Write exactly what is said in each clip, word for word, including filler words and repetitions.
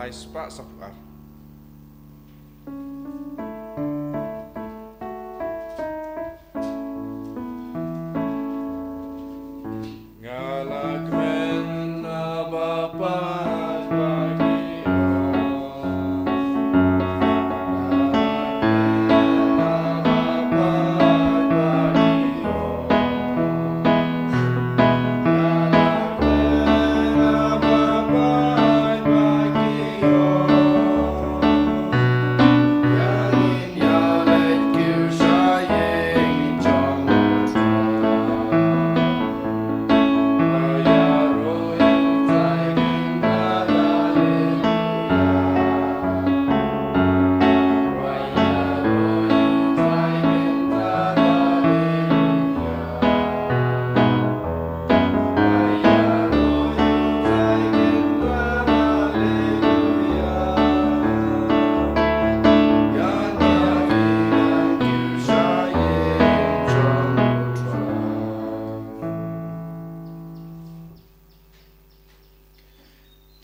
Ai spah sapar. Nga la kmen na ba pat ba ki ong.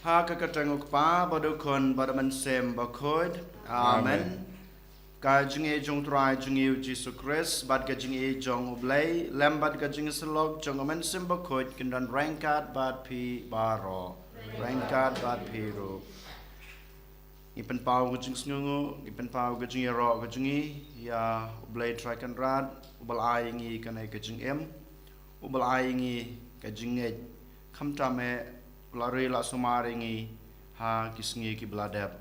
Ha ka kyrteng u Kpa bad u Khun bad u Mynsiem Bakhuid. Amen. Amen. Ka jingïeit jong u Trai jong ngi u Jisu Khrist bad ka jingïeit jong u Blei lem bad ka jingïasyllok jong u Mynsiem Bakhuid kin don ryngkat bad phi baroh. Ryngkat bad phi ruh. Ngi pynpaw ka jingsngewnguh, ngi pynpaw ka jingïaroh ka jong ngi ïa u Blei Trai Kynrad, uba la ai ïa ngi kane ka jingim, uba la ai ïa ngi ka jingngeit. Khamtam eh u la ri la sumar ïa ngi ha ki sngi kiba la dep.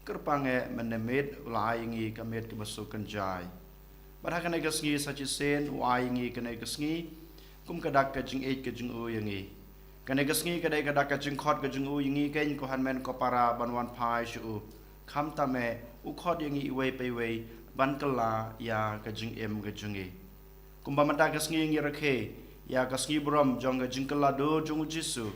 Kyrpang eh mynne miet u la ai ïa ngi ka miet kaba suk kynjai. Bad ha kane ka sngi sa shisien u ai ïa ngi kane ka sngi kum ka dak ka jingïeit ka jong u ïa ngi. Kane ka sngi ka dei ka dak ka jingkhot ka jong u ïa ngi keiñ ko hynmen ko para ban wan phai sha u. Khamtam eh u khot ïa ngi iwei pa iwei ban kylla ïa ka jingim ka jong ngi. Kumba mynta ka sngi ngi rakhe ïa ka sngi burom jong ka jingkylla dur jong u Jisu.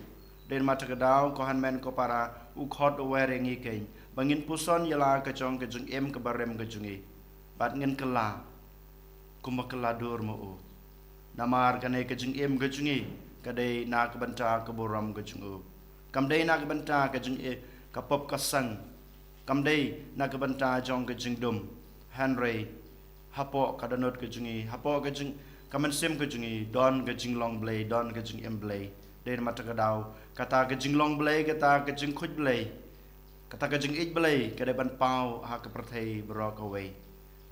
Dei namar kata ka daw ko hynmen ko para u khot u wer ïa ngi keiñ ba ngin puson ïa la ka jong ka jingim kaba rim ka jong ngi. Bad ngin kylla kumba kylla dur ma u. Namar kane ka jingim ka jong ngi ka dei na ka bynta ka burom ka jong u. Kam dei na ka bynta ka jingim ka pop ka sang. Kam dei na ka bynta jong ka jingdum. Hynrei hapoh ka dohnud ka jong ngi, hapoh ka jing, ka mynsiem ka jong ngi, don ka jinglong Blei, don ka jingim Blei. Dei namar kata ka daw kata ka jinglong Blei, kata ka jingkhuid Blei, kata ka jingïeit Blei ka dei ban paw ha ka pyrthei baroh kawei.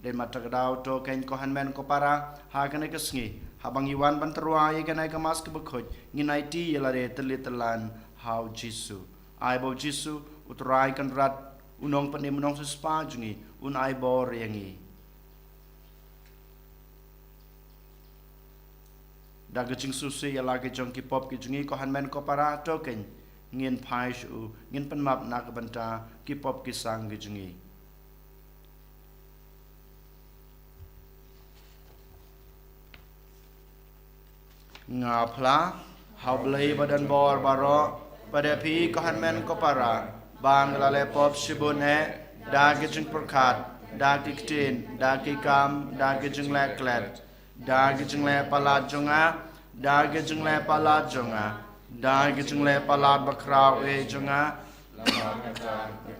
Dei namar kata ka daw to keiñ ko hynmen ko para ha kane ka sngi haba ngi wan ban tyrwa ïa kane ka Mass kaba khuid ngin aiti ïa lade tylli tyllan ha u Jisu. Ai ba u Jisu u Trai Kynrad u Nongpynim u Nongsiewspah jong ngi un ai bor ïa ngi. Da ka jingsngewsih ïa la ka jong ki pop ki jong ngi ko hynmen ko para to keiñ ngin phai sha u ngin pynmap na ka bynta ki pop ki sang ki jong ngi. Nga phla ha u Blei ba don bor baroh, bad ïa phi ko hynmen ko para, ba nga la leh pop shibun eh, da ki jingpyrkhat, da ki ktien, da ki kam, da ki jingleh klet, da ki jingleh palat jong nga, da ki jingleh palat jong nga, da ki jingleh palat bakhraw eh jong nga,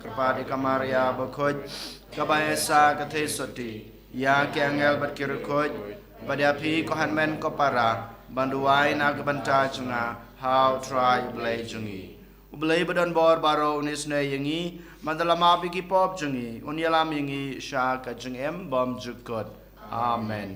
Kyrpad ïa ka Maria bakhuid, kaba ïa sa ka theisotti, ïa ki angel bad ki riewkhuid, bad ïa phi ko hynmen ko para, ban duwai na ka bynta jong nga ha u Trai u Blei jong ngi. U Blei ba don bor baroh un isynei ïa ngi, ban da la map ïa ki pop jong ngi, un ïalam ïa ngi sha ka jingim bymjukut. Amen.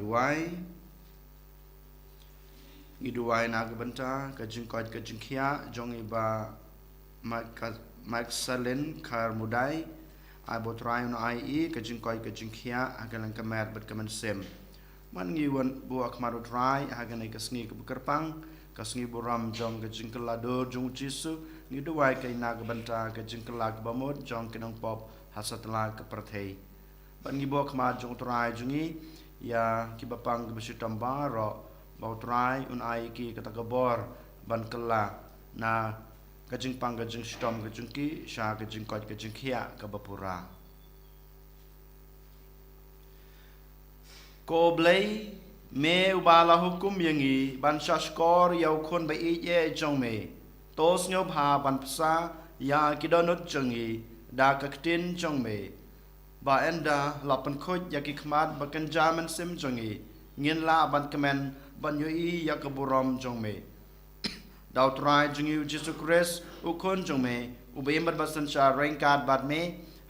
Duwai. Ngi duwai na ka bynta ka jingkoit ka jingkhiah jong i Bah Mike, Mike Salin Kar Mudai. Ai ba U Trai un ai i ka jingkoit ka jingkhiah ha ka liang ka met bad ka mynsiem. Man ngi wan buh ha khmat U Trai ha kane ka sngi kaba kyrpang, ka sngi burom jong ka jingkylla dur jong U Jisu. Ngi duwai ka na ka bynta ka jingkylla kaba mut jong ki nongpop ha satlak ka pyrthei. Bad ngi buh ha khmat jong U Trai jong ngi ïa kiba pang kiba shitom baroh, ba U Trai un ai ki kata ka bor ban kylla na ka jingpang ka jingshitom ka jong ki sha ka jingkoit ka jingkhiah kaba pura. Ko Blei, me uba la hukum ïa ngi ban shahshkor ïa u Khun ba ïeit eh jong me, to sngewbha ban pynbsa ïa ki dohnud jong ngi da ka ktien jong me, ba ynda la pynkhuid ïa ki khmat ba kynja mynsiem jong ngi, ngin lah ban kmen ban ïohi ïa ka burom jong me. Da U Trai jong ngi U Jisu Khrist, U Khun jong me, uba im bad ba synshar ryngkat bad me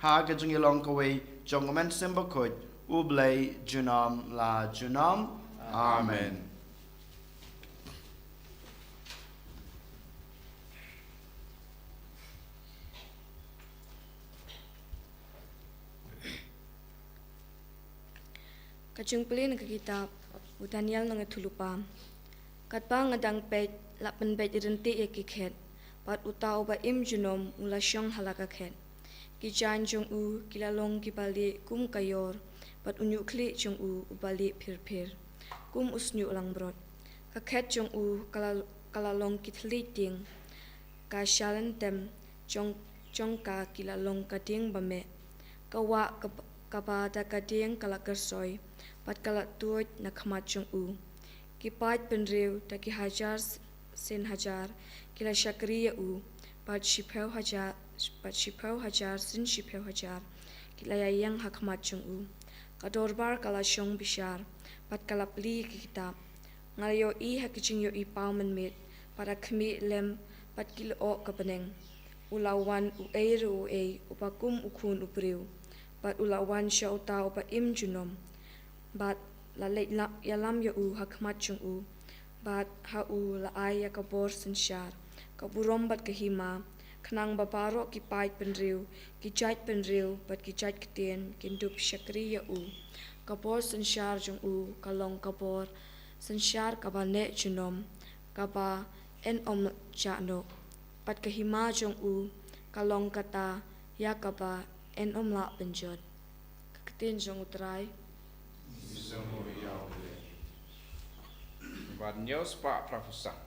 ha ka jingïalong kawei jong U Mynsiem Bakhuid, U Blei junom la junom. Amen. Ka jingpule na ka kitab u Daniel nongïathuhlypa. Katba nga dang peit, la pynbeit ryntih ïa ki khet, bad uta uba im junom u la shong ha la ka khet. Ki jaiñ jong u ki la long kiba lieh kum ka ïor, bad u ñiuhkhlieh jong u uba lieh phir phir kum u shñiuh langbrot. Ka khet jong u ka la, ka la long ki thylliej dieng. Ka shalynter jong, jong ka ki la long ka dieng ba meh. Ka wah kab-, kaba da ka dieng ka la kyrsoi, bad ka la tuid na khmat jong u. Ki paid bynriew da ki hajar s-, sien hajar ki la shakri ïa u, bad shiphew hajar, bad shiphew hajar sien shiphew hajar ki la ïaïeng ha khmat jong u. Ka dorbar ka la shong bishar, bad ka la plie ki kitab. Nga la ïohi ha ki jingïohi paw mynmiet, bad ha khmih lem bad ki lyoh ka bneng. U la wan uei re uei uba kum u Khun u briew, bad u la wan sha uta uba im junom. Bad la leit la-, ïalam ïa u ha khmat jong u, bad ha u la ai ïa ka bor synshar, ka burom bad ka hima, khnang ba baroh ki paid bynriew, ki jait bynriew bad ki jait ktien kin dup shakri ïa u. Ka bor synshar jong u ka long ka bor synshar kaba neh junom, kaba yn ym jah noh, bad ka hima jong u ka long kata ïa kaba yn ym lah pynjot. Ka ktien jong U Trai. Ban ñiew spah phra phew san.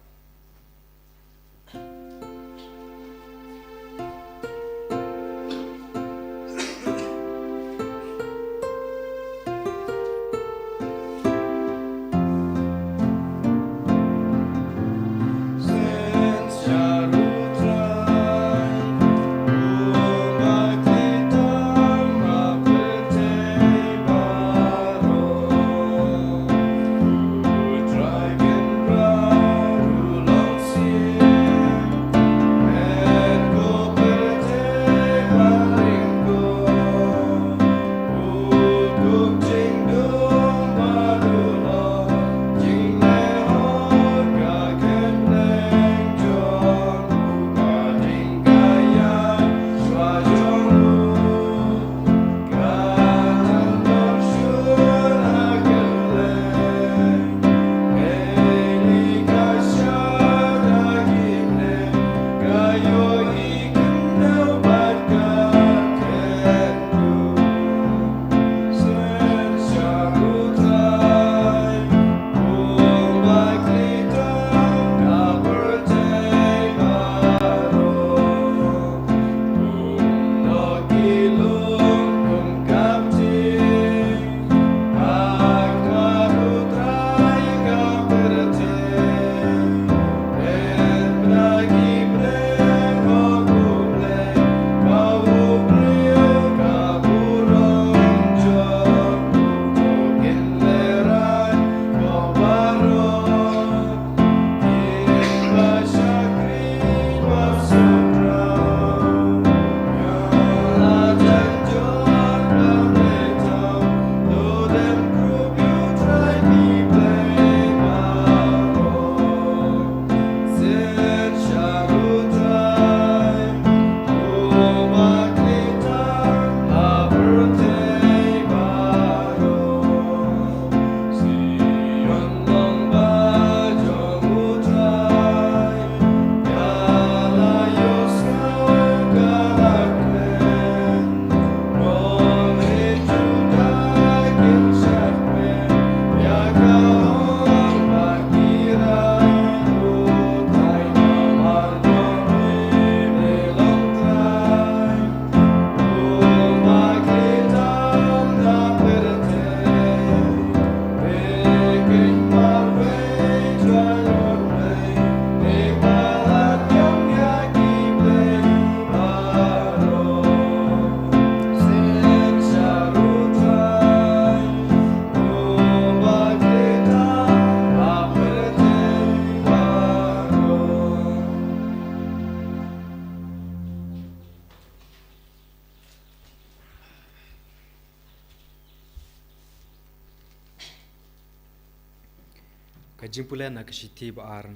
Ka jingpule na ka shithi ba ar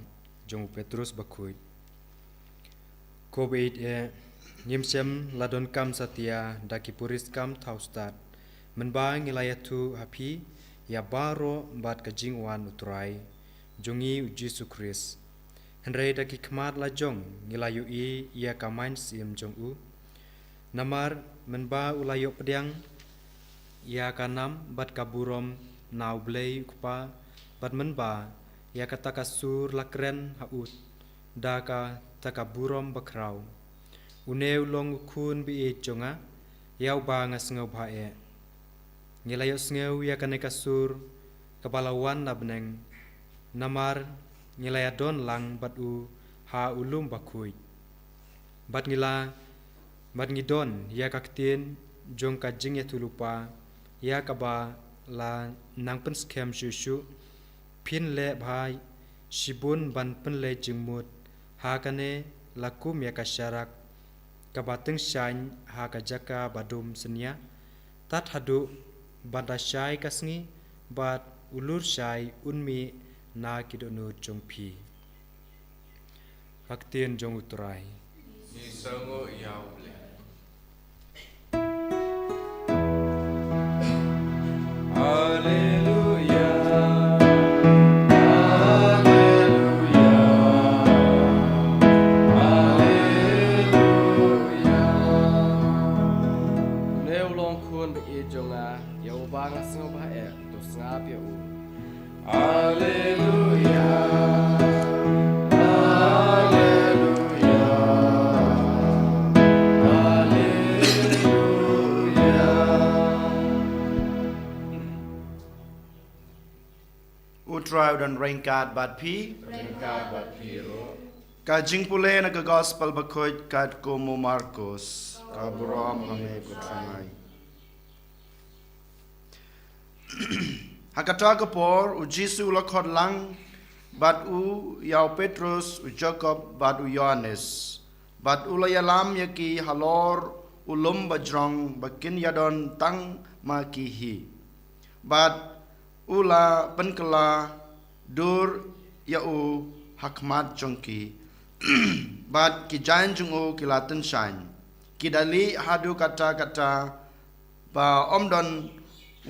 jong u Petrus bakhuid. Ko baieit eh, ngim shym la donkam satia da ki puriskam thaustad, mynba ngi la ïathuh ha phi ïa baroh bad ka jingwan u Trai jong ngi u Jisu Khrist. Hynrei da ki khmat lajong ngi la ïohi ïa ka mynsiem jong u. Namar mynba u la ïoh pdiang ïa ka nam bad ka burom na u Blei u Kpa, bad mynba ïa kata ka sur la kren ha u da kata ka burom bakhraw. Une u long u khun baieit jong nga, ïa uba nga sngewbha eh. Ngi la ïohsngew ïa kane ka sur kaba la wan na bneng, namar ngi la ïadon lang bad u ha u lum bakhuid. Bad ngi la, bad ngi don ïa ka ktien jong ka jingïathuhlypa, ïa kaba la nang pynskhem shuh shuh. Phin leh bha shibun ban pynleit jingmut ha kane, la kum ïa ka sharak kaba tyngshaiñ ha ka jaka ba dum synñia, tad haduh ban da shai ka sngi, bad u lur shai un mih na ki dohnud jong phi. Ka ktien jong u Trai. Ngi sngew ïa u Blei. Haleluya. Haleluya. Haleluya. Une u long u khun baieit jong nga, ïa uba nga sngewbha eh, to sngap ïa u. Haleluya. Haleluya. Haleluya. U Trai u don ryngkat bad phi. Ryngkat bad phi ruh. Ka jingpule na ka Gospel bakhuid katkum u Markos. Ka burom ha me ko Trai. Ha kata ka por, u Jisu u la khot lang, bad u ïa u Petrus, u Jakob, bad u Ïohannes, bad u la ïalam ïa ki halor u lum bajrong ba kin ïadon tang ma ki hi. Bad u la pynkylla dur ïa u ha khmat jong ki. Bad ki jaiñ jong u ki la tyngshaiñ. Ki da lieh haduh katta katta, ba ym don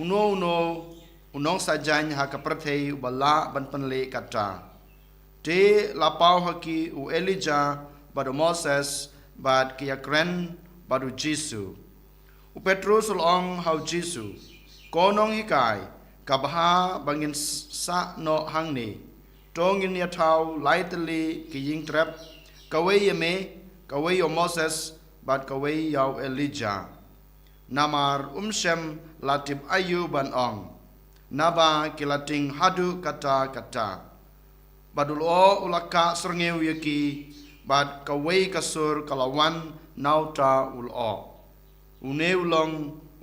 uno uno u nongsajaiñ ha ka pyrthei uba lah ban pynleh katta. Te la paw ha ki u Elijah bad u Moses, bad ki ïakren bad u Jisu. U Petrus u la ong ha u Jisu, Ko Nonghikai, ka bha ba ngin s-, sah noh hangne. To ngin ïa thaw lai tylli ki ïingtrep, kawei ïa me, kawei ïa u Moses, bad kawei ïa u Elijah. Namar um shym la tip aïu ban ong, naba ki la tieng haduh katta katta. Bad u lyoh u la kah syrngiew ïa ki, bad kawei ka sur ka la wan na uta u lyoh. Une u long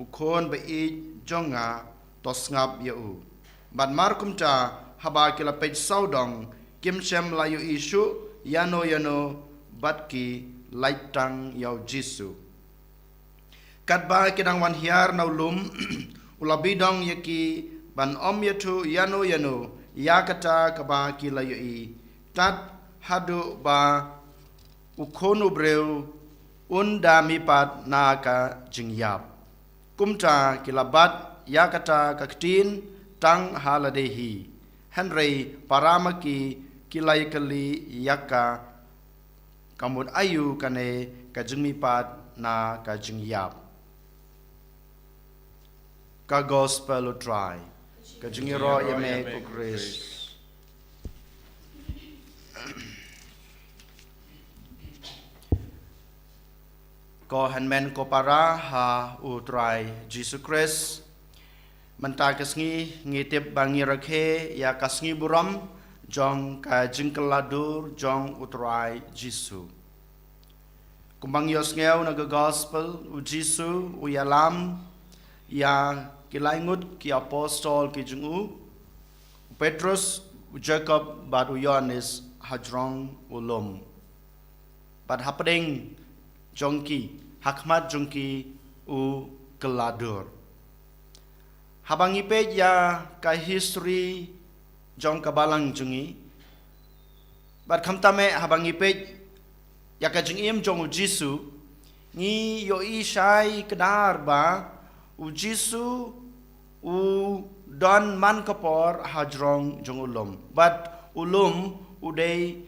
u khun baieit jong nga, to sngap ïa u. Bad markumta, haba ki la peit sawdong, kim shym la ïohi shuh ïano ïano, bad ki lait tang ïa u Jisu. Katba ki dang wan hiar na u lum, u la bidong ïa ki ban ym ïathuh ïano ïano ïa kata kaba ki la ïohi, tad haduh ba u Khun u briew un da mihpat na ka jingïap. Kumta ki la bat ïa kata ka ktien tang ha lade hi. Hynrei para ma ki ki la ïakylli ïa ka, ka mut aïu kane ka jingmihpat na ka jingïap. Ka Gospel u Trai. Ka jingïaroh ïa me ko Khrist. Ko hynmen ko para ha u Trai Jisu Khrist. Mynta ka sngi ngi tip ba ngi rakhe ïa ka sngi burom jong ka jingkylla dur jong u Trai Jisu. Kumba ngi ïohsngew na ka Gospel, u Jisu u ïalam ïa ki lai ngut ki apostol ki jong u, u Petrus, u Jakob bad u Ïohannes hajrong u lum. Bad hapdeng jong ki, ha khmat jong ki u kylla dur. Haba ngi peit ïa ka history jong ka balang jong ngi. Bad khamtam eh haba ngi peit ïa ka jingim jong u Jisu, ngi ïohi shai kdar ba u Jisu u don man ka por hajrong jong u lum. Bad u lum u dei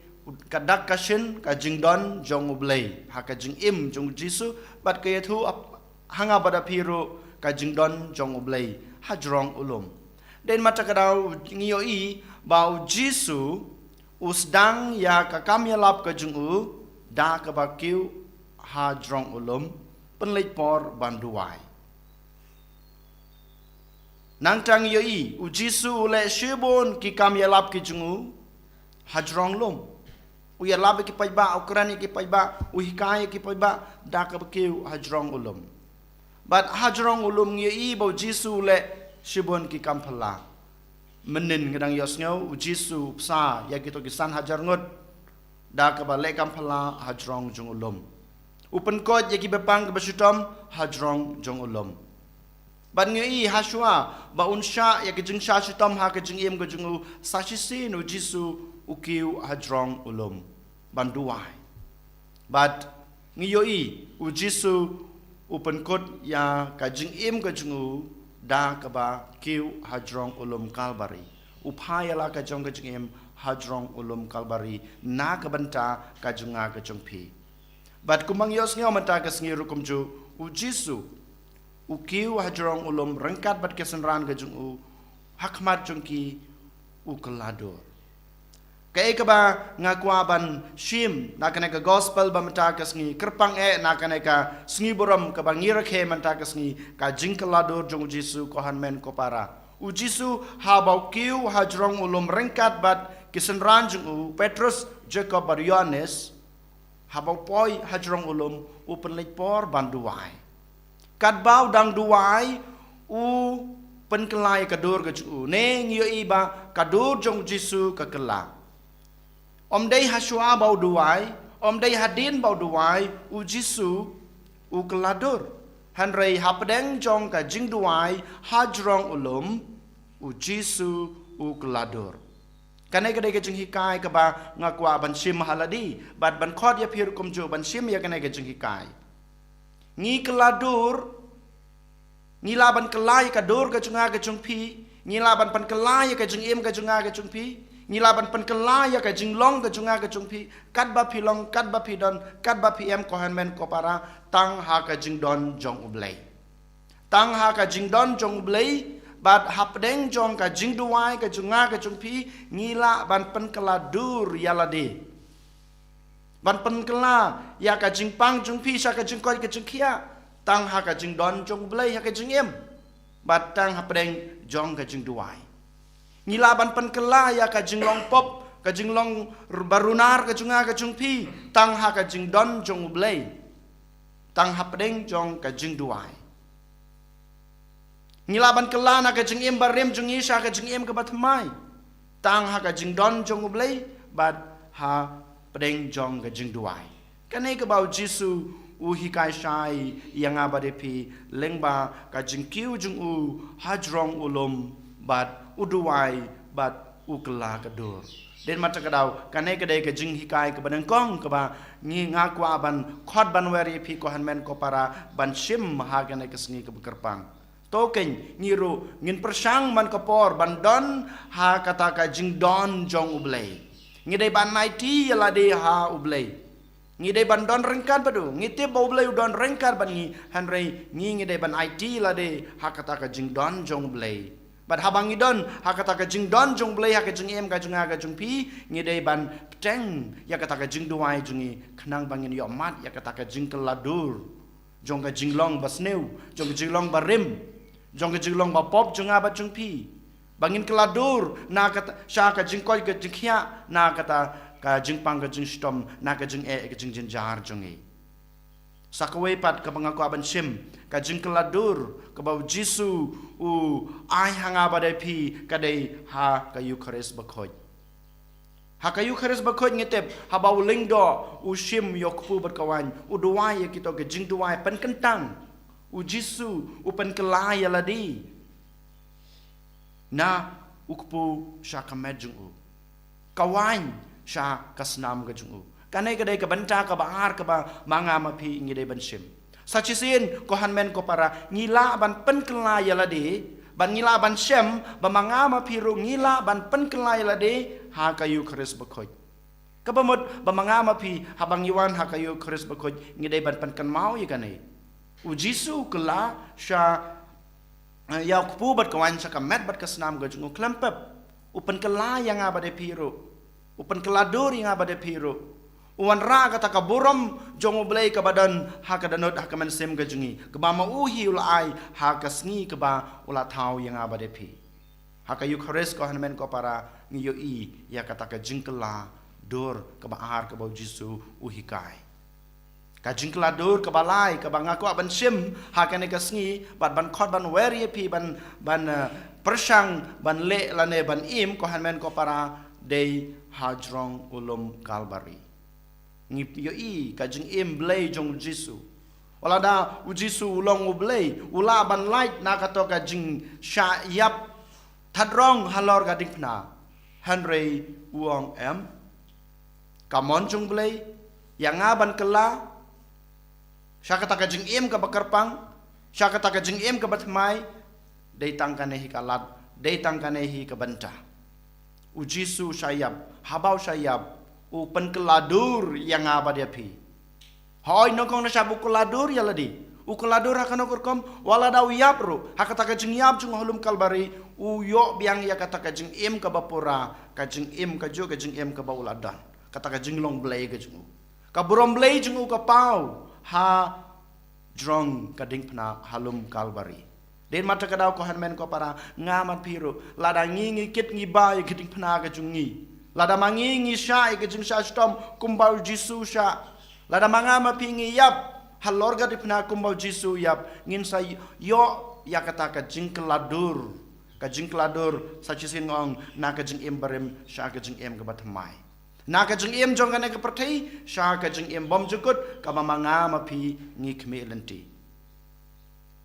ka dak ka shin ka jingdon jong u Blei ha ka jingim jong u Jisu, bad ka ïathuh ap-, ha nga bad ha phi ruh ka jingdon jong u Blei hajrong u lum. Dei namar kata ka daw ngi ïohi ba u Jisu u sdang ïa ka kam ïalap ka jong u da kaba kiew hajrong u lum, pynleit por ban duwai. Nangta ngi ïohi u Jisu u leh shibun ki kam ïalap ki jong u hajrong lum. U ïalap ïa ki paidbah, u kren ïa ki paidbah, u hikai ïa ki paidbah da kaba kiew hajrong u lum. Bad hajrong u lum ngi ïohi ba u Jisu u leh shibun ki kam phylla. Mynnin ngi dang ïohsngew u Jisu u bsa ïa kito ki san hajar ngut da kaba leh kam phylla hajrong jong u lum. U pynkhuid ïa ki biapang kiba shitom hajrong jong u lum. Bad ngi ïohi hashwa ba un shah ïa ka jingshah shitom ha ka jingim ka jong u, sa shisien u Jisu u kiew hajrong u lum ban duwai. Bad ngi ïohi u Jisu u pynkut ïa ka jingim ka jong u da kaba kiew hajrong u lum Kalbari. U phah ïa la ka jong ka jingim hajrong u lum Kalbari na ka bynta ka jong nga ka jong phi. Bad kumba ngi ïohsngew mynta ka sngi ruh kumjuh, u Jisu u kiew hajrong u lum ryngkat bad ki synran ka jong u, ha khmat jong ki u kylla dur. Kaei kaba nga kwah ban shim na kane ka gospel ba mynta ka sngi, kyrpang eh na kane ka sngi burom kaba ngi rakhe mynta ka sngi, ka jingkylla dur jong u Jisu, ko hynmen ko para. U Jisu haba u kiew hajrong u lum ryngkat bad ki synran jong u, Petrus, Jakob bad Ïohannes, haba u poi hajrong u lum u pynleit por ban duwai. Katba u dang duwai u pynkylla ïa ka dur ka jong u. Ne ngi ïohi ba ka dur jong u Jisu ka kylla. Ym dei hashwa ba u duwai, ym dei hadien ba u duwai, u Jisu u kylla dur. Hynrei hapdeng jong ka jingduwai hajrong u lum, u Jisu u kylla dur. Kane ka dei ka jinghikai kaba nga kwah ban shim ha lade, bad ban khot ïa phi ruh kumjuh ban shim ïa kane ka jinghikai. Ngi kylla dur, ngi lah ban kylla ïa ka dur ka jong nga ka jong phi, ngi lah ban pynkylla ïa ka jingim ka jong nga ka jong phi, ngi lah ban pynkylla ïa ka jinglong ka jong nga ka jong phi, katba phi long, katba phi don, katba phi em, ko hynmen ko para, tang ha ka jingdon jong u Blei. Tang ha ka jingdon jong u Blei, bad hapdeng jong ka jingduwai ka jong nga ka jong phi, ngi lah ban pynkylla dur ïa lade. Ban pynkylla ïa ka jingpang jong phi sha ka jingkoit ka jingkhiah, tang ha ka jingdon jong u Blei ha ka jingim. Bad tang hapdeng jong ka jingduwai. Ngi lah ban pynkylla ïa ka jinglong pop, ka jinglong r-, barunar ka jong nga ka jong phi, tang ha ka jingdon jong u Blei. Tang hapdeng jong ka jingduwai. Ngi lah ban kylla na ka jingim barim jong ngi sha ka jingim kaba thymmai. Tang ha ka jingdon jong u Blei, bad hapdeng jong ka jingduwai. Kane kaba u Jisu u hikai shai ïa nga bad ïa phi, lyngba ka jingkiew jong u hajrong u lum, bad u duwai, bad u kylla ka dur. Dei namar kata ka daw, kane ka dei ka jinghikai kaba nyngkong kaba ngi, nga kwah ban khot ban wer ïa phi, ko hynmen ko para, ban shim ha kane ka sngi kaba kyrpang. To kein, ngi ruh ngin pyrshang man ka por ban don ha kata ka jingdon jong u Blei. Ngi dei ban aiti ïa lade ha u Blei. Ngi dei ban don ryngkat bad u. Ngi tip ba u Blei u don ryngkat bad ngi, hynrei ngi, ngi dei ban aiti ïa lade ha kata ka jingdon jong u Blei. Bad haba ngi don ha kata ka jingdon jong u Blei ha ka jingim ka jong nga ka jong phi, ngi dei ban bteng ïa kata ka jingduwai jong ngi, khnang ba ngin ïohmad ïa kata ka jingkylla dur jong ka jinglong basniew, jong ka jinglong barim, jong ka jinglong bapop jong nga bad jong phi. Ba ngin kylla dur na kata, sha ka jingkoit ka jingkhiah, na kata ka jingpang ka jingshitom, na ka jingeh ka jingjynjar jong ngi. Sa kawei pat kaba nga kwah ban shim, ka jingkylla dur kaba u Jisu u ai ha nga bad ïa phi, ka dei ha ka Eukharist bakhuid. Ha ka Eukharist bakhuid ngi tip, haba u lyngdoh u shim ïa u kpu bad ka waiñ, u duwai ïa kito ki jingduwai pynkyntang. U Jisu u pynkylla ïa lade na U kpu sha ka met jong u, ka waiñ sha ka snam ka jong u. Kane ka dei ka bynta kaba ar kaba ma nga ma phi ngi dei ban shim. Sa shisien ko hynmen ko para, ngi lah ban pynkylla ïa lade, ban ngi lah ban shem ba ma nga ma phi ruh ngi lah ban pynkylla ïa lade ha ka Eukharist bakhuid. Kaba mut ba ma nga ma phi haba ngi wan ha ka Eukharist bakhuid ngi dei ban pynkynmaw ïa kane. U Jisu u kylla sha, eh, ïa u kpu bad ka waiñ sha ka met bad ka snam ka jong u khlem pep. U pynkylla ïa nga bad ïa phi ruh. U pynkylla dur ïa nga bad ïa phi ruh. U wanrah kata ka burom jong U Blei kaba don ha ka dohnud ha ka mynsiem ka jong ngi, kaba ma u hi u la ai ha ka sngi kaba u la thaw ïa nga bad ïa phi. Ha ka Eukharist ko hynmen ko para ngi ïohi ïa kata ka jingkylla dur kaba ar kaba u Jisu u hikai. Ka jingkylla dur kaba lai kaba nga kwah ban shim ha kane ka sngi bad ban khot ban wer ïa phi ban, ban, eh, pyrshang ban leh lane ban im ko hynmen ko para dei hajrong u lum Kalbari. Ngi ïohi ka jingim Blei jong u Jisu. Wat lada u Jisu u long U Blei, u lah ban lait na kato ka jingshah ïap thadrong halor ka diengphna. Hynrei u ong em, ka mon jong U Blei ïa nga ban kylla sha kata ka jingim kaba kyrpang, sha kata ka jingim kaba thymmai, dei tang kane hi ka lad, dei tang kane hi ka bynta. U Jisu u shah ïap, haba u shah ïap, u pynkylla dur ïa nga bad ïa phi. Hooid, nyngkong na shaba u kylla dur ïa lade. U kylla dur ha kano ka rukom, wat lada u ïap ruh, ha kata ka jingïap jong u ha lum Kalbari, u ïoh biang ïa kata ka jingim kaba pura, ka jingim kajuh ka jingim kaba u la don. Kata ka jinglong Blei ka jong u. Ka burom Blei jong u ka paw hajrong ka diengphna ha lum Kalbari. Dei namar kata ka daw ko hynmen ko para, nga bad phi ruh, lada ngi ngi kit ngi bah ïa ka diengphna ka jong ngi, lada ma ngi ngi shah ïa ka jingshah shitom kumba u Jisu u shah, lada ma nga ma phi ngi ïap halor ka diengphna kumba u Jisu u ïap, ngin sa ïoh ïa kata ka jingkylla dur. Ka jingkylla dur sa shisien nga ong na ka jingim barim sha ka jingim kaba thymmai. Na ka jingim jong kane ka pyrthei sha ka jingim bymjukut kaba ma nga ma phi ngi khmih lynti.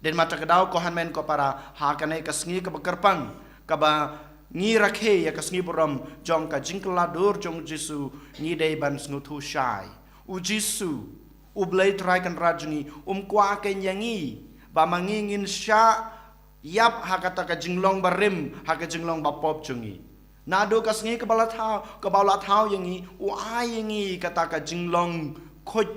Dei namar kata ka daw ko hynmen ko para, ha kane ka sngi kaba kyrpang kaba ngi rakhe ïa ka sngi burom jong ka jingkylla dur jong u Jisu, ngi dei ban sngewthuh shai. U Jisu, U Blei Trai Kynrad jong ngi, um kwah keiñ ïa ngi ba ma ngi ngin shah ïap ha kata ka jinglong barim, ha ka jinglong bapop jong ngi. Naduh ka sngi kaba la thaw, kaba u la thaw ïa ngi, u ai ïa ngi kata ka jinglong khuid,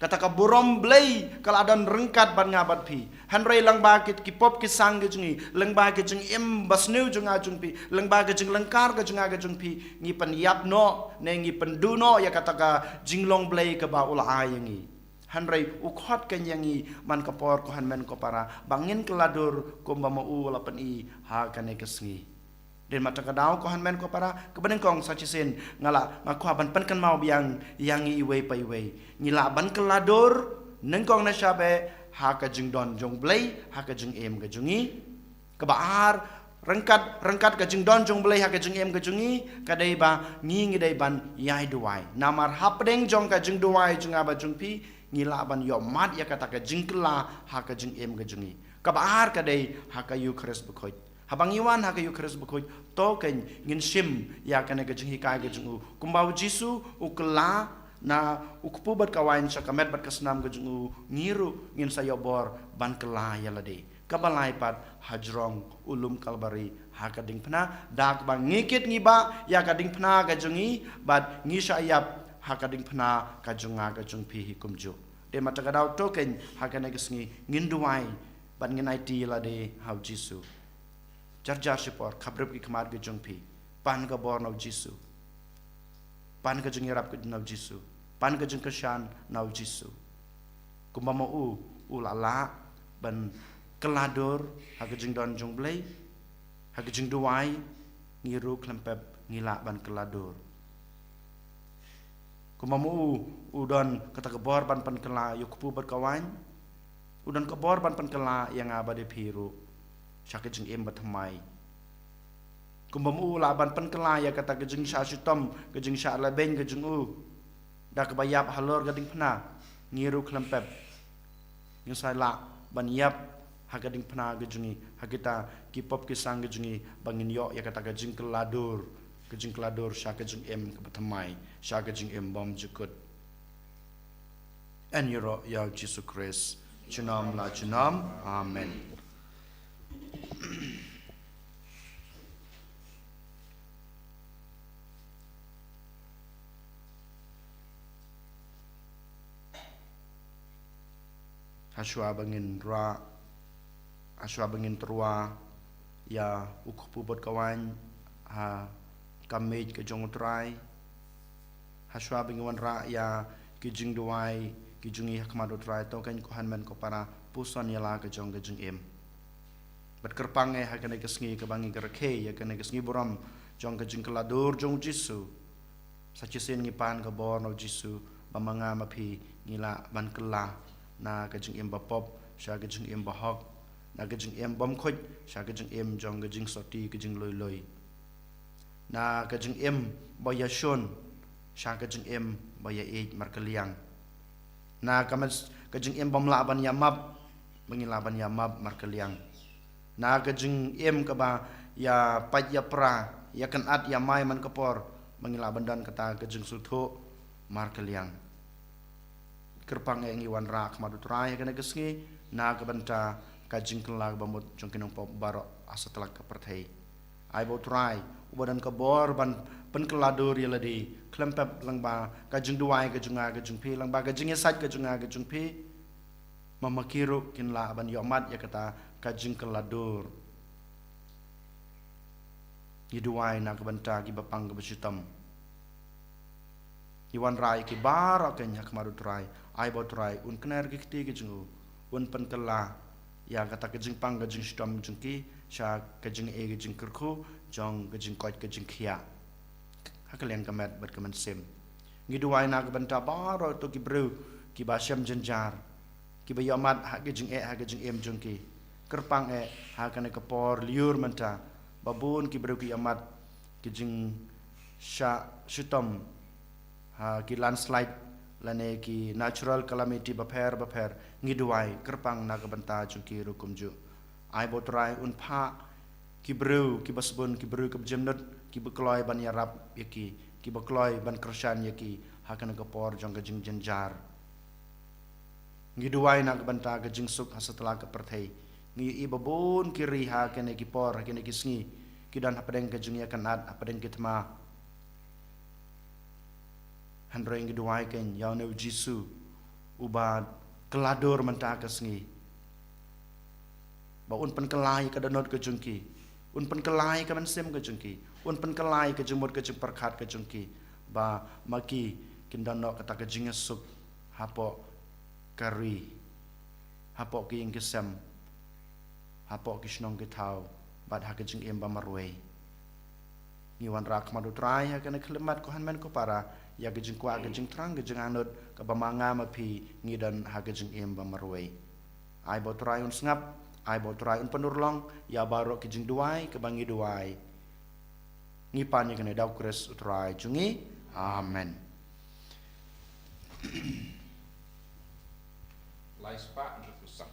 kata ka burom Blei ka la don ryngkat bad nga bad phi. Hynrei lyngba ki, ki pop ki sang ki jong ngi, lyngba ki jingim basniew jong nga jong phi, lyngba ki jinglyngkar ka jong nga ka jong phi, ngi pynïap noh ne ngi pynduh noh ïa kata ka jinglong Blei kaba u la ai ïa ngi. Hynrei u khot keiñ ïa ngi man ka por ko hynmen ko para ba ngin kylla dur kumba ma u u la pyni ha kane ka sngi. Dei namar kata ka daw ko hynmen ko para, kaba nyngkong sa shisien nga la, nga kwah ban pynkynmaw biang ïa ngi iwei pa iwei. Ngi lah ban kylla dur nyngkong na shaba ha ka jingdon jong U Blei ha ka jingim ka jong ngi. Kaba ar, ryngkat, ryngkat ka jingdon jong U Blei ha ka jingim ka jong ngi, ka dei ba ngi ngi dei ban ïai duwai. Namar hapdeng jong ka jingduwai jong nga bad jong phi, ngi lah ban ïohmad ïa kata ka jingkylla ha ka jingim ka jong ngi. Kaba ar ka dei ha ka Eukharist bakhuid. Haba ngi wan ha ka Eukharist bakhuid, to keiñ ngin shim ïa kane ka jinghikai ka jong u. Kumba u Jisu u kylla na u kpu bad ka waiñ sha ka met bad ka snam ka jong u, ngi ruh ngin sa ïoh bor ban kylla ïa lade. Kaba lai pat hajrong u lum Kalbari ha ka diengphna, da kaba ngi kit ngi bah ïa ka diengphna ka jong ngi, bad ngi shah ïap ha ka diengphna ka jong nga ka jong phi hi kumjuh. Dei namar kata ka daw to keiñ ha kane ka sngi ngin duwai bad ngin aiti ïa lade ha u Jisu. Jar jar shipor, khapbrip ki khmat ki jong phi. Pan ka bor na u Jisu. Pan ka jingïarap ka na u Jisu. Pan ka jingkyrshan na u Jisu. Kumba ma u, u la lah ban kylla dur ha ka jingdon jong U Blei, ha ka jingduwai, ngi ruh khlem pep ngi lah ban kylla dur. Kumba ma u, u don kata ka bor ban pynkylla ïa u kpu bad ka waiñ. U don ka bor ban pynkylla ïa nga bad ïa phi ruh sha ka jingim bathymmai. Kumba ma u lah ban pynkylla ïa kata ka jingshah shitom, ka jingshah lehbeiñ ka jong u, da kaba ïap halor ka diengphna, ngi ruh khlem pep ngin sa lah ban ïap ha ka diengphna ka jong ngi, ha kita ki pop ki sang ka jong ngi, ba ngin ïoh ïa kata ka jingkylla dur, ka jingkylla dur sha ka jingim kaba thymmai, sha ka jingim bymjukut. Yn ïaroh ïa u Jisu Khrist junom la junom. Amen. Hashwa ba ngin rah, hashwa ba ngin tyrwa ïa u kpu bad ka waiñ ha ka miej ka jong u Trai, hashwa ba ngin wanrah ïa ki jingduwai ki jong ngi ha khmat u Trai, to kein ko hynmen ko para, puson ïa la ka jong ka jingim. Bad kyrpang eh ha kane ka sngi kaba ngi rakhe ïa kane ka sngi burom jong ka jingkylla dur jong u Jisu. Sa shisien ngi pan ka bor na u Jisu, ba ma nga ma phi ngi lah ban kylla na ka jingim bapop sha ka jingim bahok, na ka jingim bymkhuid sha ka jingim jong ka jingsoti ka jingloi loi, na ka jingim ba ïashun sha ka jingim ba ïaieit markylliang, na ka mes-, ka jingim bym lah ban ïamap ba ngi lah ban ïamap markylliang, na ka jingim kaba ïapait ïapra, ïakynad ïamai man ka por, ba ngi lah ban don kata ka jingsngewthuh markylliang. Kyrpang eh ngi wanrah ha khmat u Trai ha kane ka sngi na ka bynta ka jingkylla bamut jong ki nongpop baroh ha satlak ka pyrthei. Ai ba u Trai uba don ka bor ban pynkylla dur ïa lade, khlem pep lyngba ka jingduwai ka jong nga ka jong phi, lyngba ka jingïasaid ka jong nga ka jong phi, ma ma ki ruh kin lah ban ïohmad ïa kata ka jingkylla dur. Ngi duwai na ka bynta ki bapang ki bashitom. Ngi wanrah ïa ki baroh kein ha khmat u Trai. Ai ba u Trai un kner ki kti ki jong u, un pynkylla ïa kata ka jingpang ka jingshitom jong ki sha ka jingeh ka jingkyrkhu jong ka jingkoit ka jingkhiah ha ka liang ka met bad ka mynsiem. Ngi duwai na ka bynta baroh to ki briew kiba shem jynjar, kiba ïohmad ha ka jingeh ha ka jingim jong ki. Kyrpang eh ha kane ka por lyiur mynta, ba bun ki briew ki ïohmad ki jingshah shitom ha ki landslide lane ki natural calamity bapher bapher. Ngi duwai kyrpang na ka bynta jong ki ruh kumjuh. Ai ba u Trai un phah ki briew kiba sbun, ki briew kiba jemnud, kiba kloi ban ïarap ïa ki, kiba kloi ban kyrshan ïa ki ha kane ka por jong ka jingjynjar. Ngi duwai na ka bynta ka jingsuk ha satlak ka pyrthei. Ngi ïohi ba bun ki ri ha kine ki por, ha kine ki sngi, ki don hapdeng ka jingïakynad, hapdeng ki thma. Hynrei ngi duwai kein ïa une u Jisu uba kylla dur mynta ka sngi, ba un pynkylla ïa ka dohnud ka jong ki, un pynkylla ïa ka mynsiem ka jong ki, un pynkylla ïa ka jingmut ka jingpyrkhat ka jong ki, ba ma ki kin don noh kata ka jingïasuk hapoh ka ri, hapoh ki ïing ki sem, hapoh ki shnong ki thaw, bad ha ka jingim ba marwei. Ngi wanrah ha khmat u Trai ha kane ka khyllipmat ko hynmen ko para, ïa ka jingkwah, ka jingthrang, ka jingangnud kaba ma nga ma phi ngi don ha ka jingim ba marwei. Ai ba u Trai un sngap, ai ba u Trai un pynurlong ïa baroh ki jingduwai kaba ngi duwai. Ngi pan ïa kane da u Khrist u Trai jong ngi. Amen. Lai spah hynriew phew saw.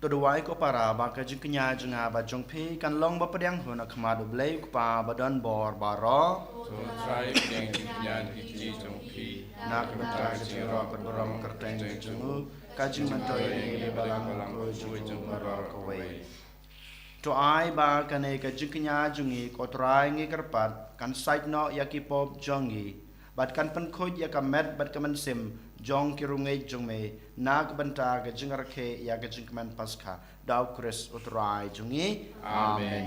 To duwai ko para ba ka jingkñia jong nga bad jong phi kan long ba pdiang hun ha khmat U Blei U Kpa ba don bor baroh. To trai pdiang jingkñia ki kñi jong phi na ka bynta ka jingïarap bad burom kyrteng jong u, ka jingmyntoi ïa ngi balang ko jong u baroh kawei. To ai ba kane ka jingkñia jong ngi ko Trai ngi kyrpad kan sait noh ïa ki pop jong ngi bad kan pynkhuid ïa ka met bad ka mynsiem jong ki riewngeit jong me na ka bynta ka jingrakhe ïa ka jingkmen Paskha da U Khrist U Trai jong ngi. Amen. Amen.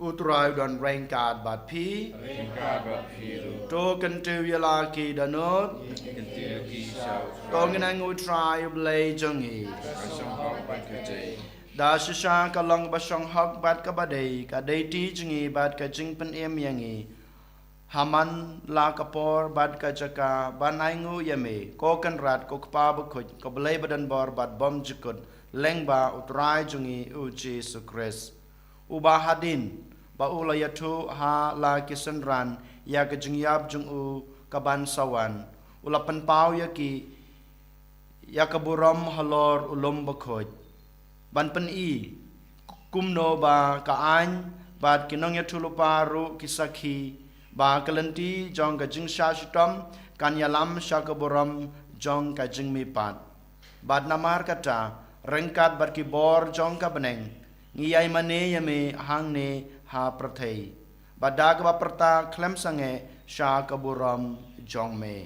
U Trai u don ryngkat bad phi. Ryngkat bad phi ruh. To kyntiew ïa la ki dohnud. Kyntiew ki sha U Trai. To ngin ainguh U Trai U Blei jong ngi. Ka shong hok bad ka dei. Da shisha ka long ba shong hok bad kaba dei, ka dei ti jong ngi bad ka jingpynim ïa ngi. Ha man la ka por bad ka jaka ban ainguh ïa me, ko Kynrad, ko Kpa bakhuid, ko Blei ba don bor bad bymjukut, lyngba U Trai jong ngi U Jisu Khrist. Uba hadien ba u la ïathuh ha la ki synran ïa ka jingïap jong u kaban sa wan, u la pynpaw ïa ki ïa ka burom halor u lum bakhuid. Ban pyni kumno ba ka aiñ bad ki nongïathuhlypa ruh ki sakhi ba ka lynti jong ka jingshah shitom kan ïalam sha ka burom jong ka jingmihpat. Bad namar kata, ryngkat bad ki bor jong ka bneng, ngi ïai mane ïa me hangne ha pyrthei, bad da kaba pyrta khlem sangeh sha ka burom jong me.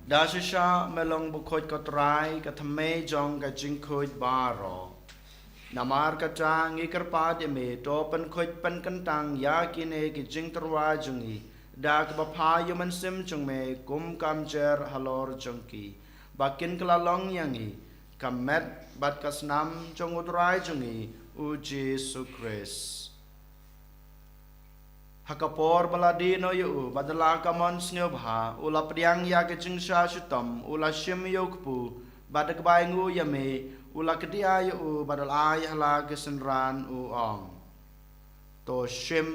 Da shisha me long bakhuid ko Trai, ka thymmei jong ka jingkhuid baroh. Namar kata ngi kyrpad ïa me, to pynkhuid pynkyntang ïa kine ki jingtyrwa jong ngi da kaba phah ïa u Mynsiem jong me kum ka mjer halor jong ki, ba kin kylla long ïa ngi ka met bad ka snam jong U Trai jong ngi U Jisu Khrist. Ha ka por ba la die noh ïa u bad da la ka mon sngewbha, u la pdiang ïa ka jingshah shitom, u la shim ïa u kpu, bad da kaba ainguh ïa me, u la kdiah ïa u bad u la ai ha la ki synran, u ong: To shim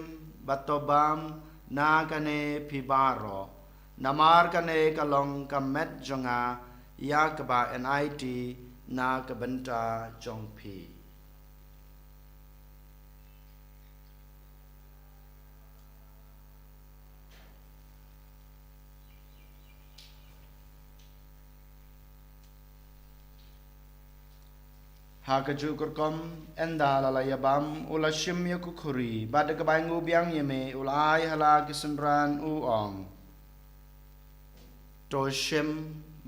bad to bam na kane phi baroh, namar kane ka long ka met jong nga ïa kaba yn aiti na ka bynta jong phi. Ha kajuh ka rukom, ynda la la ïabam, u la shim ïa ka khuri, bad da kaba ainguh biang ïa me, u la ai ha la ki synran, u ong: To shim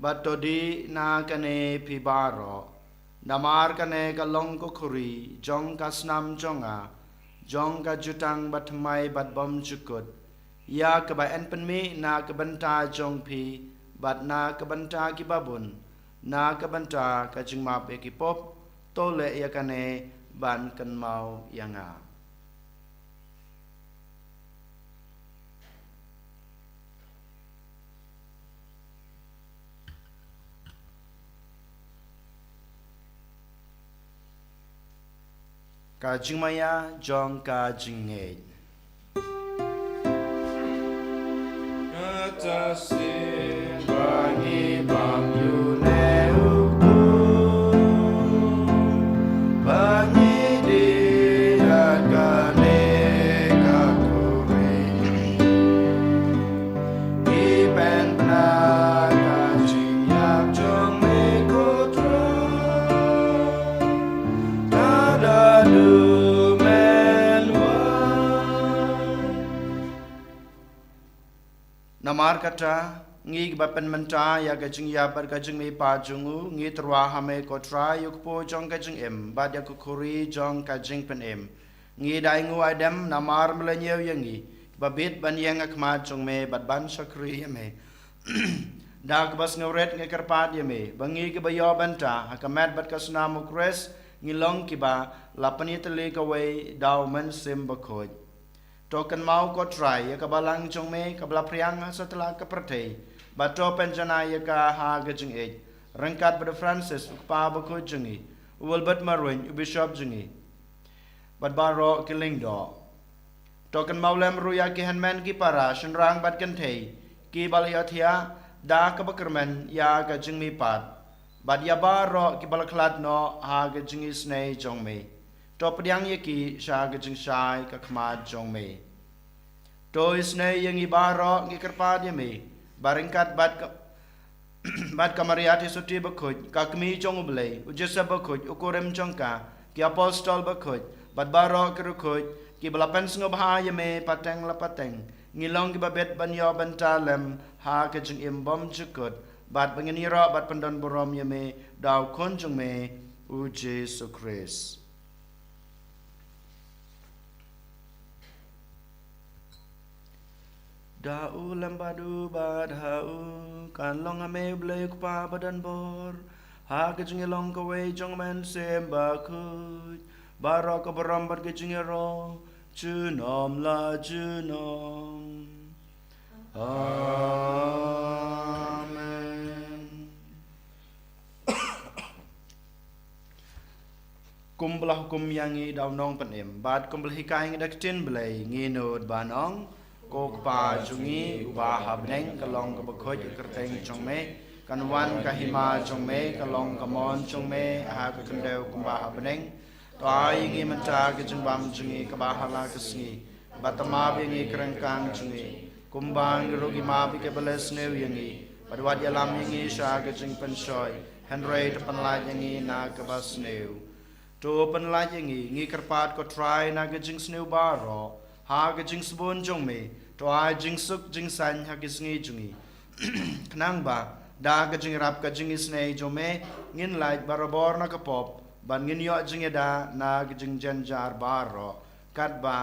bad to dih na kane phi baroh, namar kane ka long ka khuri jong ka snam jong nga, jong ka jutang bathymmai bad bymjukut, ïa kaba yn pynmih na ka bynta jong phi bad na ka bynta kiba bun, na ka bynta ka jingmap ïa ki pop. To leh ïa kane ban kynmaw ïa nga. Ka jingmaïa jong ka jingngeit. Kata sien ba ngi bam ïa une u kpu, ba ngi dih ïa kane Namar kata, ngi kiba pynmynta ïa ka jingïap bad ka jingmihpat jong u, ngi tyrwa ha me ko Trai, ïa u kpu jong ka jingim bad ïa ka khuri jong ka jingpynim. Ngi da ainguh aidem namar me la ñiew ïa ngi, kiba bit ban ïeng ha khmat jong me bad ban shakri ïa me. Da kaba sngewrit ngi kyrpad ïa me ba ngi kiba ïoh bynta ha ka met bad ka snam u Khrist, ngi long kiba la pynïatylli kawei da u Mynsiem Bakhuid. To kynmaw ko Trai ïa ka balang jong me kaba la phriang ha satlak ka pyrthei, bad to pynjanai ïa ka ha ka jingïeit, ryngkat bad u Francis u kpa bakhuid jong ngi, u Wilbert Marwein u bishop jong ngi, bad baroh ki lyngdoh. To kynmaw lem ruh ïa ki hynmen ki para shynrang bad kynthei kiba la ïohthiah da kaba kyrmen ïa ka jingmihpat, bad ïa baroh kiba la khlad noh ha ka jingisynei jong me. To pdiang ïa ki sha ka jingshai ka khmat jong me. To isynei ïa ngi baroh, ngi kyrpad ïa me, ba ryngkat bad ka, bad ka Maria Theisotti bakhuid, ka kmie jong u Blei, u Joseph bakhuid, u kurim jong ka, ki apostol bakhuid, bad baroh ki riewkhuid kiba la pynsngewbha ïa me pateng la pateng, ngi long kiba bit ban ïoh bynta lem ha ka jingim bymjukut, bad ba ngin ïaroh bad pyndon burom ïa me da u Khun jong me, u Jisu Khrist. Da u lem bad u bad ha u, kan long ha me u Blei u Kpa badonbor, ha ka jingïalong kawei jong u Mynsiem Bakhuid, baroh ka burom bad ka jingïaroh junom la junom. Amen. Kumba la hukum ïa ngi da u Nongpynim, bad kumba la hikai ïa ngi da ka ktien Blei, ngi nud ban ong: Ko Kpa jong ngi uba ha bneng, ka long kaba khuid ka kyrteng jong me, kan wan ka hima jong me, ka long ka mon jong me ha ka khyndew kumba ha bneng. To ai ïa ngi mynta ka jingbam jong ngi kaba ha la ka sngi, bad to map ïa ngi ki ryngkang jong ngi, kumba ngi ruh ngi map ïa kiba la sniew ïa ngi, bad wat ïalam ïa ngi sha ka jingpynshoi, hynrei to pynlait ïa ngi na kaba sniew. To pynlait ïa ngi, ngi kyrpad ko Trai, na ka jingsniew baroh, ha ka jingsbun jong me, to ai jingsuk jingsaiñ ha ki sngi jong ngi, khnang ba da ka jingïarap ka jingisynei jong me, ngin lait barabor na ka pop, bad ngin ïoh jingïada na ka jingjynjar baroh, katba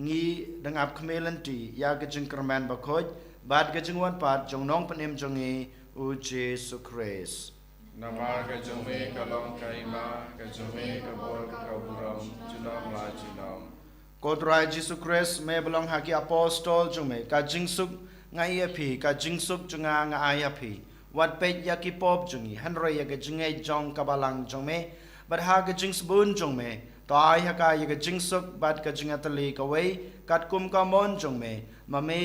ngi dang ap khmih lynti ïa ka jingkyrmen bakhuid bad ka jingwan pat jong u Nongpynim jong ngi, u Jisu Khrist. Namar ka jong me ka long ka hima, ka jong me ka bor, ka burom junom la junom. Ko Trai Jisu Khrist, me ba la ong ha ki apostol jong me: Ka jingsuk nga ai ha phi, ka jingsuk jong nga nga ai ha phi. Wat peit ïa ki pop jong ngi, hynrei ïa ka jingngeit jong ka balang jong me, bad ha ka jingsbun jong me, to ai ha ka ïa ka jingsuk bad ka jingïatylli kawei, katkum ka mon jong me, ma me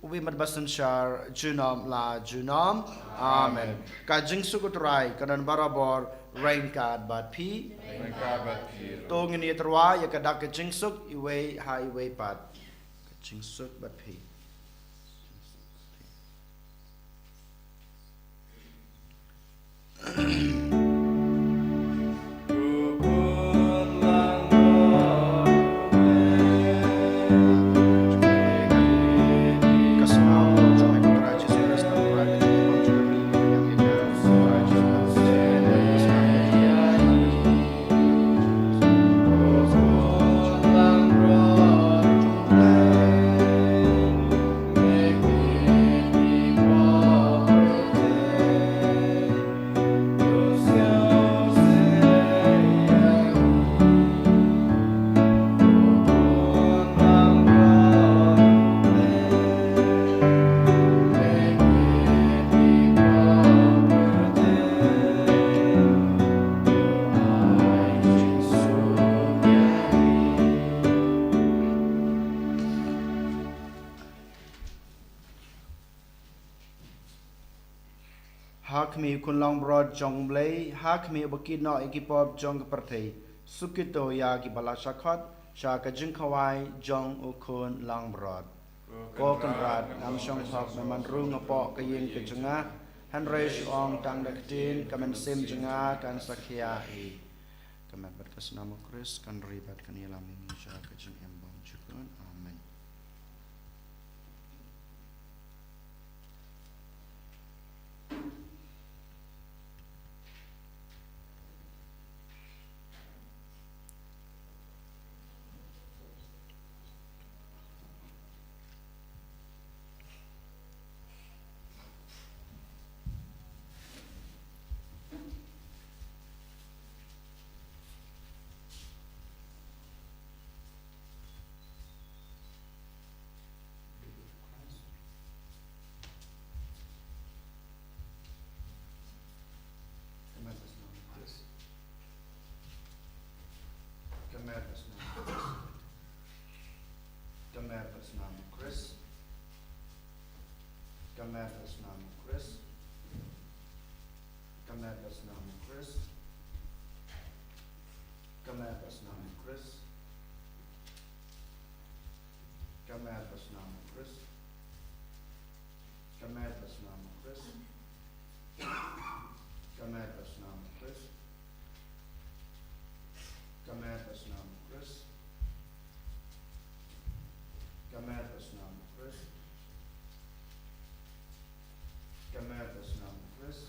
uba i mat ba synshar junom la junom. Amen. Ka jingsuk u Trai kan don barabor ryngkat bad phi. Ryngkat bad phi ruh. To ngin ïatyrwa ïa ka dak ka jingsuk iwei ha iwei pat. Ka jingsuk bad phi. Ha khmih u Khun langbrot jong u Blei, ha khmih uba kit noh ïa ki pop jong ka pyrthei, suk kito ïa kiba la shah khot sha ka jingkhawai jong u Khun langbrot. Ko Kynrad, ngam shong hok me man rung hapoh ka ïing ka jong nga, hynrei shu ong tang da ka ktien, ka mynsiem jong nga kan sa khia hi. Ka met bad ka snam u Khrist kan ri bad kan ïalam ïa ngi sha ka jingim bymjukut. Amen. Ka met basnam u Khrist. Ka met basnam u Khrist. Ka met basnam u Khrist. Ka met basnam u Khrist. Ka met basnam u Khrist. Ka met basnam u Khrist. Ka met basnam u Khrist. Ka met basnam u Khrist. Ka met basnam u Khrist. Ka met basnam u Khrist.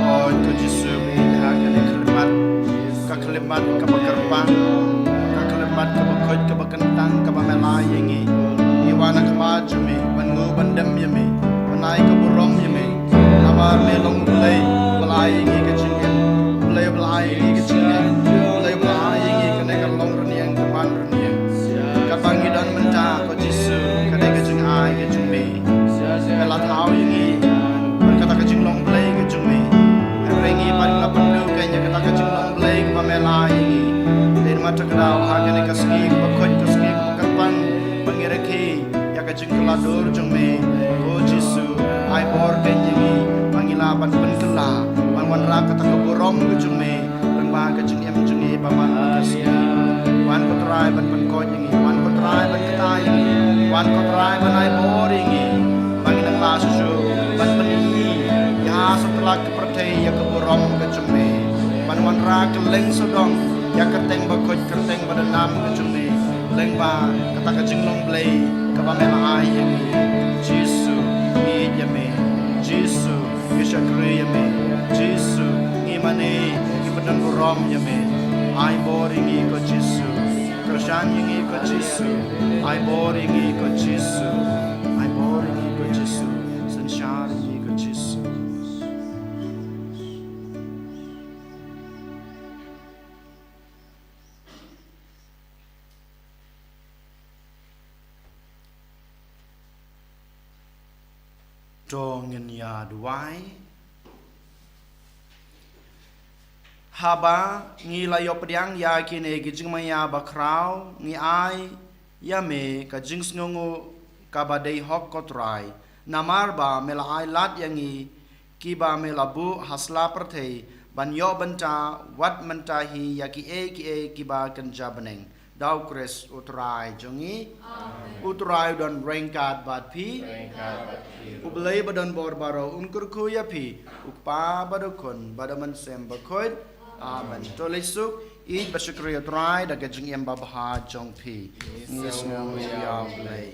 Oi, ko Jisu, ha kane ka khyllipmat, ka khyllipmat kaba kyrpang, ka khyllipmat kaba khuid, kaba kyntang, kaba me la ai ïa ngi. Ngi wan ha khmat jong me, ban nguh ban dem ïa me, ban ai ka burom ïa me. Namar me long U Blei uba la ai ïa ngi ka jingim, U Blei uba la ai ïa ngi ka jingim, U Blei uba la ai ïa ngi kane ka long rynïeng, ka man rynïeng. Kaba ngi don mynta, ko Jisu, ka dei ka jingai ka jong me. Me la thaw ïa ngi bad kata ka jinglong Blei ka jong me. Hynrei ngi pat ngi la pynduh kein ïa kata ka jinglong Blei kaba me la ai ïa ngi. Te namar kata ka daw ha kane ka sngi kaba khuid, ka sngi kaba kyrpang, ba ngi rakhe ïa ka jingkylla dur jong me. Ko Jisu, ai bor kein ïa ngi ba ngi lah ban pynkylla, ban wanrah kata ka burom ka jong me lyngba ka jingim jong ngi ba man ka sngi. Wan ko Trai ban pynkoit ïa ngi, wan ko Trai ban kata ïa ngi, wan ko Trai ban ai bor ïa ngi ba ngin nang lah shuh shuh ban pyni ïa satlak ka pyrthei ïa ka burom ka jong me, ban wanrah kylleng sawdong ïa ka kyrteng bakhuid, ka kyrteng badonam ka jong me, lyngba kata ka jinglong Blei kaba me la ai ïa ngi. Jisu, ngi ïeit ïa me. Jisu, ngi shakri ïa me. Jisu, ngi mane, ngi pynbun burom ïa me. Ai bor ïa ngi ko Jisu. Kyrshan ïa ngi ko Jisu. Ai bor ïa ngi ko Jisu. Ai bor ïa ngi ko Jisu. Synshar ïa ngi ko Jisu. To ngin ïa duwai. Haba ngi la ïoh pdiang ïa kine ki jingmaïa bakhraw, ngi ai ïa me ka jingsngewnguh kaba dei hok ko Trai, Namar ba me la ai lad ïa ngi kiba me la buh ha sla pyrthei ban ïoh bynta wat mynta hi ïa kiei kiei kiba kynja bneng. Da U Khrist U Trai jong ngi. Amen. U Trai u don ryngkat bad phi. Ryngkat bad phi. U Blei ba don bor baroh un kyrkhu ïa phi. U Kpa bad U Khun bad U Mynsiem Bakhuid. Amen. To leit suk, ïeit bad shakri ïa U Trai da ka jingim babha jong phi. Ngi sngew ïa U Blei.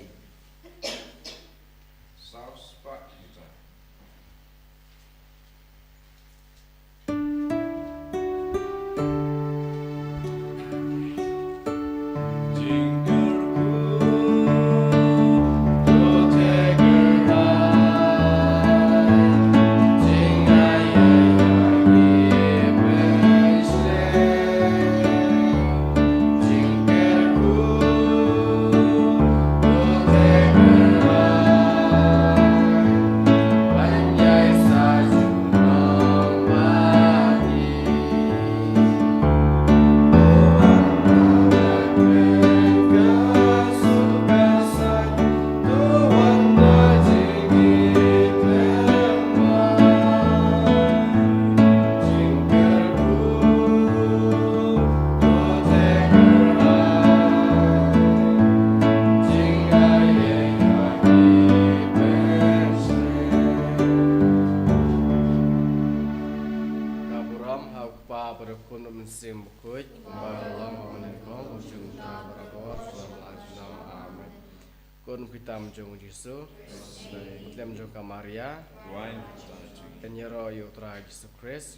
Ka burom ha U Kpa bad U Khun bad U Mynsiem Bakhuid, kumba ka long ha kane ka por, junom, barabor, sha la junom. Amen. Khun Pitam jong U Jisu, Bethlehem jong ka Maria, kan ïaroh ïa U Trai Jisu Khrist.